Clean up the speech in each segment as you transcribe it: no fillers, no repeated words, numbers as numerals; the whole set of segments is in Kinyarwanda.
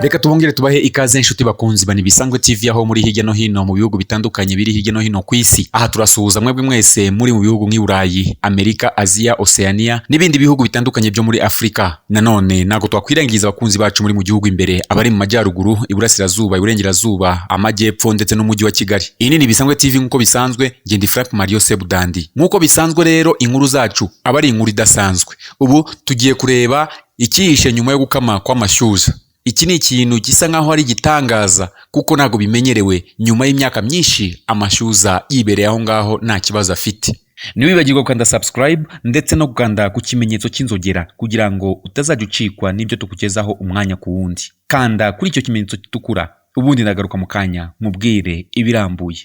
Reka tubongere tubahe ikaze, inshuti bakunzi bani Bisangwe TV, aho muri hirya no hino mu bihugu bitandukanye biri hirya no hino ku isi. Aha turasuhuza mwebwe mwese muri mu bihugu nk'i Burayi, Amerika, Aziya, Oceania n'ibindi bihugu bitandukanye byo muri Afurika. Nanone ntabwo twakwirengiza abakunzi bacu muri mu gihugu imbere, abari mu majyaruguru, iburasirazuba, iburengerazuba, amajyepfo ndetse n'umujyi wa Kigali. Iyi ni Bisangwe TV nk'uko bisanzwe, njye ndi Frank Mario Sebudandi. Nk'uko bisanzwe rero, inkuru zacu aba ari inkuru idasanzwe. Ubu tugiye kureba icyihishe nyuma yo gukama kw'amashyuza. Iki ni ikintu gisa nk'aho ari igitangaza kuko ntabwo bimenyerewe, nyuma y'imyaka myinshi amashyuza yibereye aho ngaho nta kibazo afite. Ntiwibagirwe gukanda subscribe ndetse no gukanda ku kimenyetso cy'inzogera kugira ngo utazajya ucikwa n'ibyo tukugezaho umwanya ku wundi. Kanda kuri icyo kimenyetso gitukura, ubundi ndagaruka mu kanya nkubwire ibirambuye.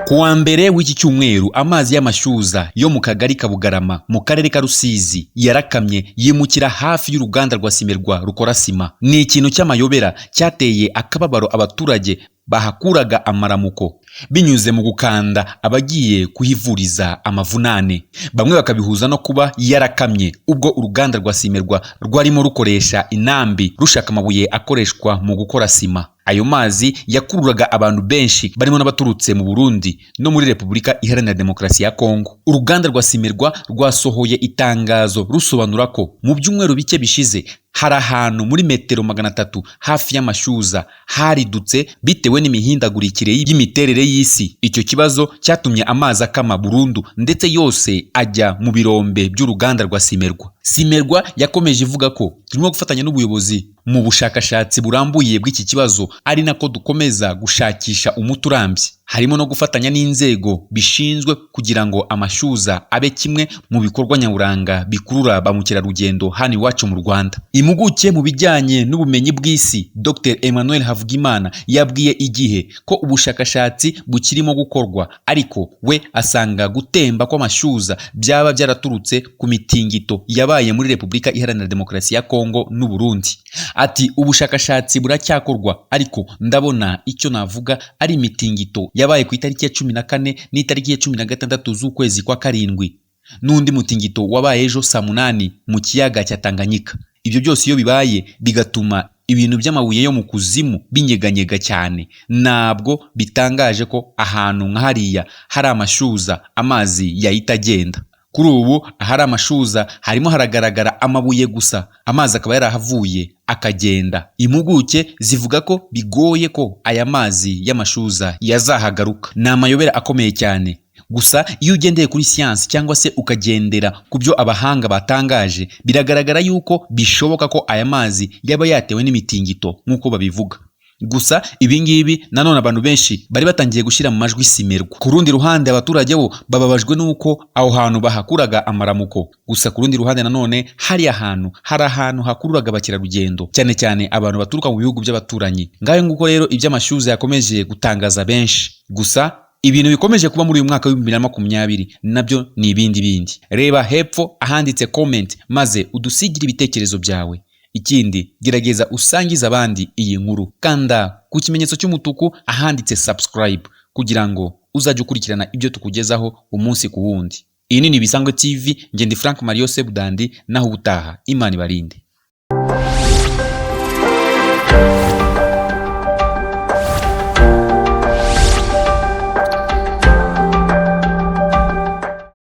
Ku wa mbere w'iki cyumweru, amazi y'amashyuza yo mu kagari ka Bugarama mu karere ka Rusizi yarakamye, yimukira hafi y'uruganda rwa Simerwa rukora sima. Ni ikintu cy'amayobera cyateye akababaro abaturage bahakuraga amaramuko binyuze mu gukanda abagiye kuhivuriza amavunane, bamwe bakabihuza no kuba yarakamye ubwo uruganda rwa Simerwa rwarimo rukoresha inambi rushaka amabuye akoreshwa mu gukora sima. Ayo mazi yakururaga abantu benshi barimo n'abaturutse mu Burundi no muri Repubulika Iharanira Demokarasi ya Kongo. Uruganda rwa Simerwa rwasohoye itangazo rusobanura ko mu byumweru bike bishize hari ahantu muri metero 300 hafi y'amashyuza haridutse bitewe n'imihindagurikire y'imiterere y'isi. Icyo kibazo cyatumye amazi akama burundu ndetse yose ajya mu birombe by'uruganda rwa Simerwa. Simerwa yakomeje ivuga ko turimo gufatanya n'ubuyobozi mu bushakashatsi burambuye bw'iki kibazo, ari nako dukomeza gushakisha umuti urambye, harimo no gufatanya n'inzego bishinzwe kugira ngo amashyuza abe kimwe mu bikorwa nyaburanga bikurura ba mukerarugendo hano iwacu mu Rwanda. Impuguke mu bijyanye n'ubumenyi bw'isi Dr Emmanuel Havugimana yabwiye IGIHE ko ubushakashatsi bukirimo gukorwa, ariko we asanga gutemba kw'amashyuza byaba byaraturutse ku mitingito yabaye muri Repubulika Iharanira Demokarasi ya Kongo n'u Burundi. Ati ubushakashatsi buracyakorwa, ariko ndabona icyo navuga ari imitingito yabaye ku itariki ya 14 n'itariki ya 16 z'ukwezi kwa karindwi, n'undi mutingito wabaye ejo saa 8 mu kiyaga cya Tanganyika. Ibyo byose iyo bibaye bigatuma ibintu by'amabuye yo mu kuzimu binyeganyega cyane. Ntabwo bitangaje ko ahantu nka hariya hari amashyuza amazi yahita agenda. Kuri ubu ahari amashyuza harimo haragaragara amabuye gusa, amazi akaba yarahavuye akagenda. Impuguke zivuga ko bigoye ko aya mazi y'amashyuza yazahagaruka. Ni amayobera akomeye cyane. Gusa iyo ugendeye kuri siyansi cyangwa se ukagendera ku byo abahanga batangaje, biragaragara yuko bishoboka ko aya mazi yaba yatewe n'imitingito nk'uko babivuga. Gusa ibingibi nanone abantu benshi bari batangiye gushyira mu majwi Simerwa. Ku rundi ruhande abaturage bo bababajwe n'uko aho hantu bahakuraga amaramuko. Gusa ku rundi ruhande nanone hari ahantu hari ahantu hakururaga abakerarugendo, cyane cyane abantu baturuka mu bihugu by'abaturanyi. Ngayo nguko rero iby'amashyuza yakomeje gutangaza benshi. Gusa ibintu bikomeje kuba muri uyu mwaka wa 2020 nabyo ni ibindi bindi. Reba hepfo ahanditse comment maze udusigire ibitekerezo byawe. Ikindi, gerageza usangize abandi iyi nkuru. Kanda ku kimenyetso cy'umutuku ahanditse subscribe kugira ngo uzajye ukurikirana ibyo tukugezaho umunsi ku wundi. Iyi ni Bisangwe TV, njye ndi Frank Mario Sebudandi, naho ubutaha Imana ibarinde.